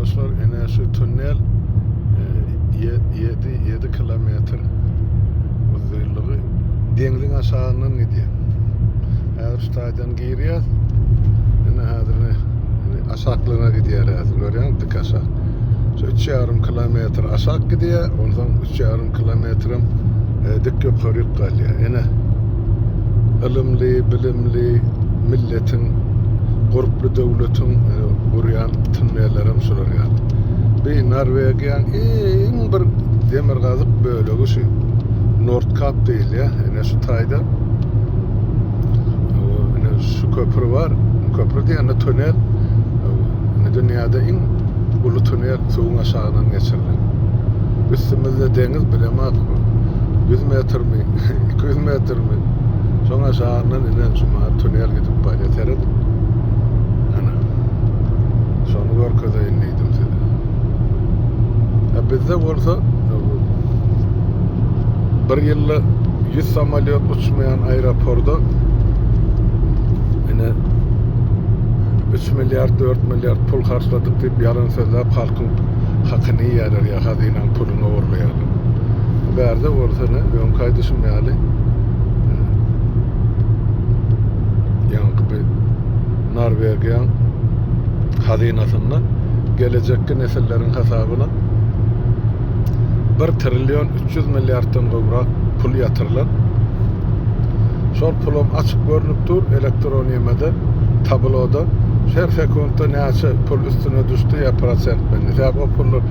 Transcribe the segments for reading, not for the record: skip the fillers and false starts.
Ýurtdaşlar ene şu tunnel 7 7 kilometr uzynlygy deňziň aşagyndan gidýär. Häzir şu taýdan girýär. Ine häzir ine aşaklygyna gidýär häzir görýäňmi dik aşak. Şu 3,5 kilometr aşak gidýär, onsoň 3,5 kilometrem e, dik ýokaryk galýar. Ine ylymly, bilimli milletiň gurply döwletiň e, gurýan tunnellerem şular ýaly. Bi Norwegiýaň iň bir demirgazyk bölegi şu Nordkap diýilýär. Ine şu taýda ine şu köprü bar. Köprü diýende tunel. Ine dünýäde iň uly tunel suwuň aşagyndan geçirilen. Üstümizde deňiz bilemok. 100 metrmi, 200 metrmi? Şoň aşagyndan ine şu tunel gidip barýar. Seret. Ana. Şony görkezeýin diýdim size. Ya bizde bolsa bir ýylda 100 samolýot uçmaýan aeroporda ine 3 milliard 4 milliard pul harçladyk diýip ýalan sözläp halkyň hakyny iýýärler ýa hazynaň puluny ogurlaýarlar. Bärde bolsa ne öňki aýdyşym ýaly ýaňky bir Norwegiýaň hazynasynda gelejekki nesilleriň hasabyna 1 trillion 300 milliarddan gowrak pul ýatyrylan. Şol pulam açyk görnüp dur elektron ýemede, tabloda. Her sekuntda näçe pul üstüne düşdi ýa prosent belli. Sebäbi o pullar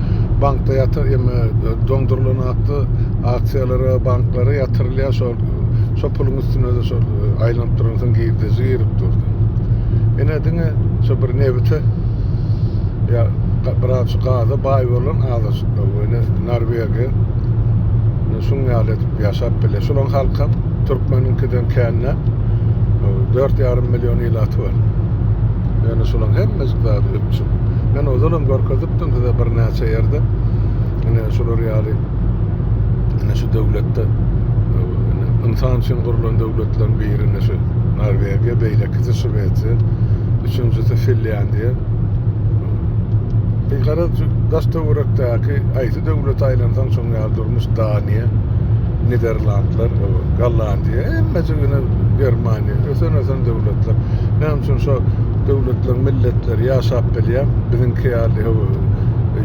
bankda ýatyr, ýeme doňdurylan akda aksiýalara, banklara ýatyrylýar. Şol şo puluň üstüne-de şol aýlanyp duransoň girdeji girip durdy. Ine diňe şo bir nebite ýa biraz şu gaza baý bolan azajyk ine Norwegiýa ine şuň ýaly edip ýaşap bilýär. Şulaň halkam türkmeniňkiden kän däl. 4,5 million ilaty bar. Ýöne şulaň hemmejik zady üpjün. Men ozalam görkezipdim size birnäçe ýerde. Ine şular ýaly ine şu döwletde ynsan üçin gurlan döwletleriň biri ine şu Norwegiýa, beýlekisi Şwesiýa, üçünjisi Finlýandiýa. Bir garaz şu daş töwerekdäki haýsy döwlete aýlansaň şoň ýaly durmuş Daniýa, Niderlandlar, Gollandiýa, hemmesi ine Germaniýa, ösen-ösen döwletler. Näme üçin şo döwletleriň milletleri ýaşap bilýär? Biziňki ýaly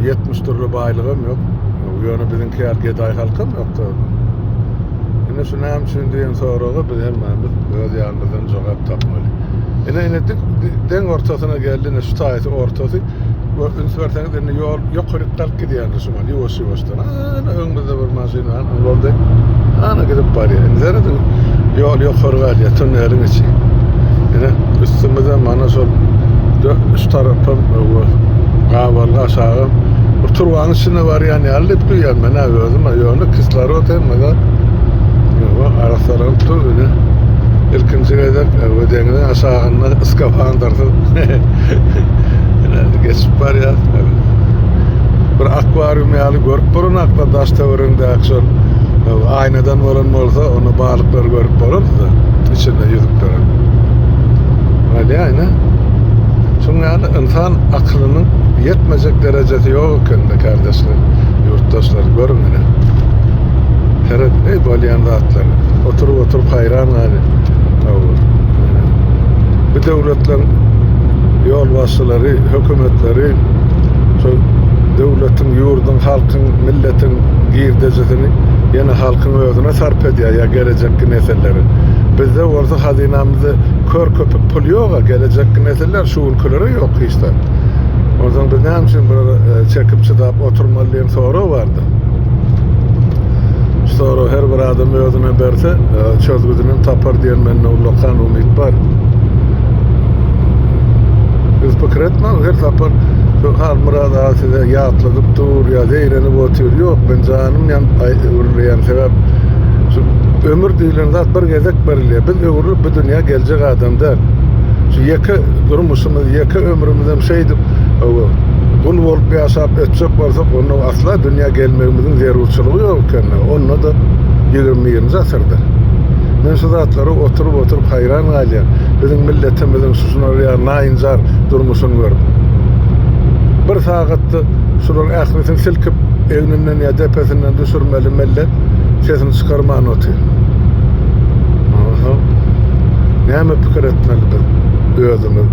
70 dürli baýlygam ýok. Ýöne biziňki ýaly gedaý halkam ýok-da. Ine şu näme üçin diýen soraga biz hemmämiz öz ýanymyzdan jogap tapmaly. Ine ine dik deň ortasyna geldi ine şu taýsy ortasy. We üns berseňiz indi ýol ýokaryk galyp gidýändir şu mal ýuwaş ýuwaşdan. Ana öňümizde bir maşyn bar, boldy. Ana gidip barýar. Indi serediň ýol ýokary galýar tunneliň içi. Ine üstümizde mana şol şu tarapam gabalga aşagam bir turbanyň içinde barýan ýaly diýip duýýan men özüm ýöne kislorod hemme zat Ýa arassalanyp dur ine. Ilkinji gezek we deňziň aşagynda skafandrsyz ine geçip barýar. Bir akwarium ýaly görüp bolanakda daş töweregindäki şol aýnadan bolan bolsa onda balyklary görüp bolardy-da içinde ýüzüp duran. Bolýa ine. Şuň ýaly ynsan akylynyň ýetmejek derejesi ýok ekende kardeşler, ýurtdaşlar görüň ine. Seret, eý bolýan zatlar. Oturyp oturyp haýran galýan. Bu döwletleriň ýolbaşçylary, hökümetleri şu döwletiň, ýurduň, halkyň, milletiň girdejisini ýene halkyň özüne sarp edýär ýa gelejekki nesillere. Bizde bolsa hazynamyzda kör köpük pul ýok-a, gelejekki nesiller şu günkülere ýok hiç zat. Onsoň biz näme üçin bulara e, çekip çydap oturmaly diýen sorag bardy. Şu soragy her bir adam özüne berse, e, çözgüdini tapar diýen mende ullakan umyt bar. Siz pikir etmäň, her sapar şu Halmyrat aga size ýatladyp dur ýa zeýrenip otyr. Ýok, men janym ýanyp öwrülýän sebäp şu ömür diýlen zat bir gezek berilýär. Biz öwrülip bu dünýä geljek adam däl. Şu ýeke durmuşymyz, ýeke ömrümizem şeýdip gul bolup ýaşap ötjek bolsak, onda asla dünýä gelmegimiziň zerurçylygy ýok eken. Onda-da 21-nji asyrda. Men şu zatlara oturyp-oturyp haýran galýan. Biziň milletimiziň şu şunar ýaly naýynjar durmuşyny görüp. Bir. Bir sagatda şularyň ählisini silkip egninden ýa depesinden düşürmeli millet sesini çykarman otyr. Onsoň näme pikir etmeli biz özümiz?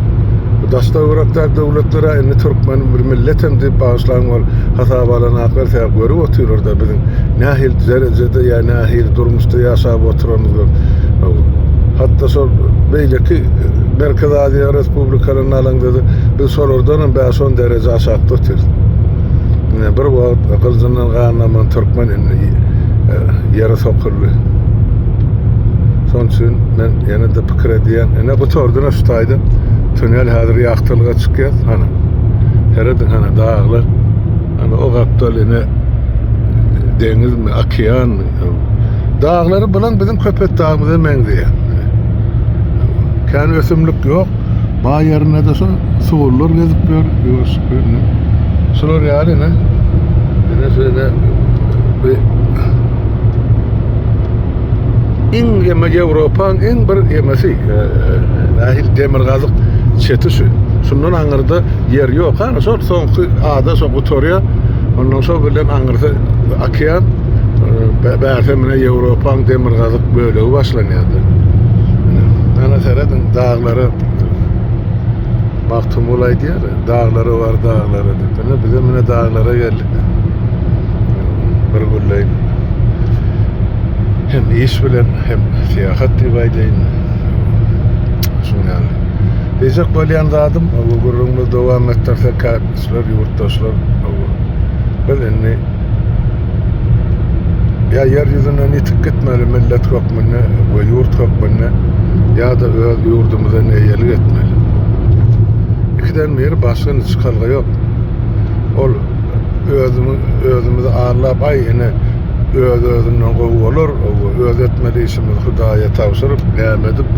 Bu daş-töwerekdäki döwletler-ä indi türkmen bir milletem diýip bagyşlaň ol hasaba alanaklar sebäp görüp otyrlar-da biziň nähili derejede ýa nähili durmuşda ýaşap oturanymyzy. Hatda şol beýleki Merkezi Aziýa respublikalaryny alaňda-da biz şolardan hem bäş-on dereje aşakda otyrys. Ine bir wagt gyljyndan ganlaman türkmen indi ýere sokuldy. Şonuň üçin men ýene-de pikir edýän, ine gutardy şu taýda tünel häzir ýagtylyga çykýar. Hany. Serediň hany daglar. Hany o gapdal ine deňizmi, okeanmy? Daglary bilen biziň Köpetdagymyza meňzeýär. Kän ösümlik ýok. Ba ýerinde-de şo suwullar gezip ýör, ýuwaş ýöne. Şular ýaly ine. Ine şeýle bir iň eme Ýewropaň iň bir emesi, e, e, nähili demirgazyk çeti şu. Şundan aňyrda ýer ýok. Hany şol soňky ada şo gutarýar. Ondan şo bilen aňyrsy okean. E, bärse mine Ýewropaň demirgazyk bölegi başlanýardy. Ana serediň daglara Magtymguly aýdýar, daglara bar daglara diýip. Ine bize mine daglara geldik. Bir günleýin hem iş bilen hem syýahat diýip aýdaýyn. Şuň ýaly. Diýjek bolýan zadym, bu gürrüňimizi dowam etdirsek, kärdeşler, ýurtdaşlar, biz indi ýa ýer ýüzünden ýitip gitmeli millet hökmünde we ýurt hökmünde ýa-da öz ýurdumyza eýelik etmeli. Ikiden biri başga çykalga ýok. Ol özümi özümizi aldap aý ine öz özünden gowy bolar, öz etmeli işimizi Hudaýa tabşyryp, näme edip,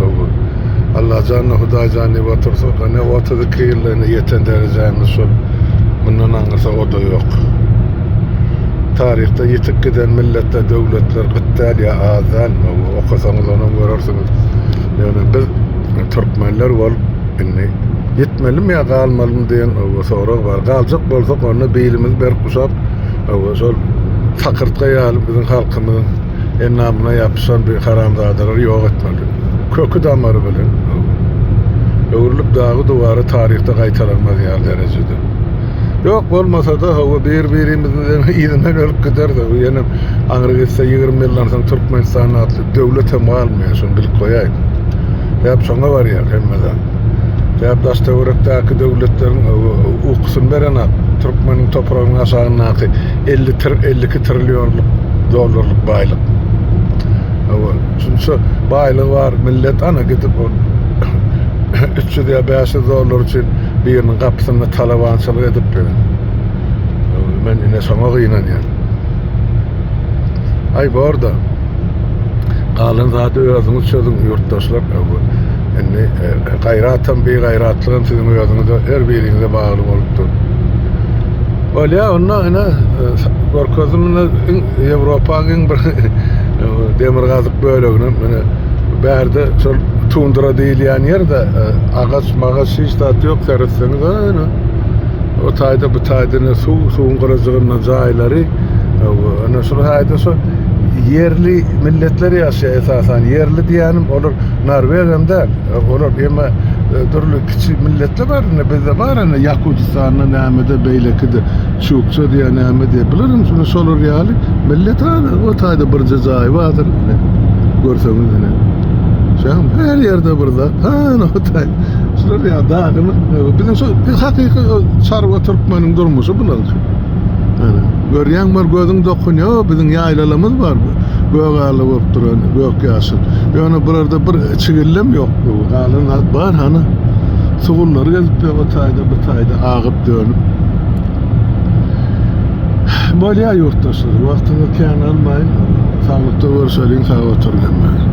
Allajan Hudaýjan diýip otursak, ine 32 ýylda ine ýeten derejämiz şol. Mundan aňyrsa o-da ýok. Taryhda ýitip giden milletler, döwletler gyt däl ýa az däl. Okasaňyz onam görersiňiz. Ýöne biz türkmenler bolup indi ýitmelimi ýa galmalymy diýen sorag bar. Galjak bolsak onda bilimizi berk guşap, şol sakyrtga ýaly biziň halkymyzyň endamyna ýapyşan bir haramzadalary ýok etmeli. Köki damary bilen öwrülip dagy duwary taryhda gaýtalanmaz ýaly derejede. Ýok bolmasa-da hawa bir-birimizden yzyndan ölüp gideris. Ýene aňry gitse 20 ýyldan soň Türkmenistan atly döwlet hem galmaýar, şony bilip goýaýyň. Sebäp şoňa barýar hemme zat. Sebäp daş-töwerekdäki döwletleriň ukusyny berenak türkmeniň topragynyň aşagyndaky 50 tr 52 trillionlyk dollarlyk baýlyk. Hawa, şunça baýlygy bar millet ana gidip ol 300 ýa 500 dollar üçin biriniň gapysynda talabançylyk edip ýör. Men ine şoňa gynanýan. Aý borda. Galan zady özüňiz çözüň ýurtdaşlar. Indi e, gaýratam bigaýratlygam siziň özüňize her biriňize bagly bolup dur. Bolýa onda ine e, görkezdim ine iň Ýewropaň iň bir demirgazyk bölegini ine bärde şol tundra diýilýän ýerde e, agaç magaç hiç zat ýok seretseňiz ine o taýda bu taýda ine suw suwuň gyrajygynda jaýlary ine şol taýda şo ýerli milletler ýaşaýar esasan ýerli diýýänim olar norweg hem däl olar emma e, dürli kiçi milletler bar ine bizde bar ine Ýakutystanda nämede beýlekide Çukça diýýär näme diýýär bular hem şuny şolar ýaly millet ana o taýda birje jaýy bardyr ine görseňiz ine şäm her ýerde bir zat ana o taý şular ýa dagynyk biziň şu hakyky çarwa türkmeniň durmuşy bulaňky ana görýäň bir gözüň dokunýar biziň ýaýlalarymyz bar gögala bolup duran gök ýaşyl ýöne bularda bir çigillem ýok galan zat bar hany sugunlar gezip ýör o taýda bu taýda agyp dönüp Bolýar ýurtdaşlar, wagtyňyzy kän almaýyn. Saglykda görüşeliň, sag oturyň hemmäňiz.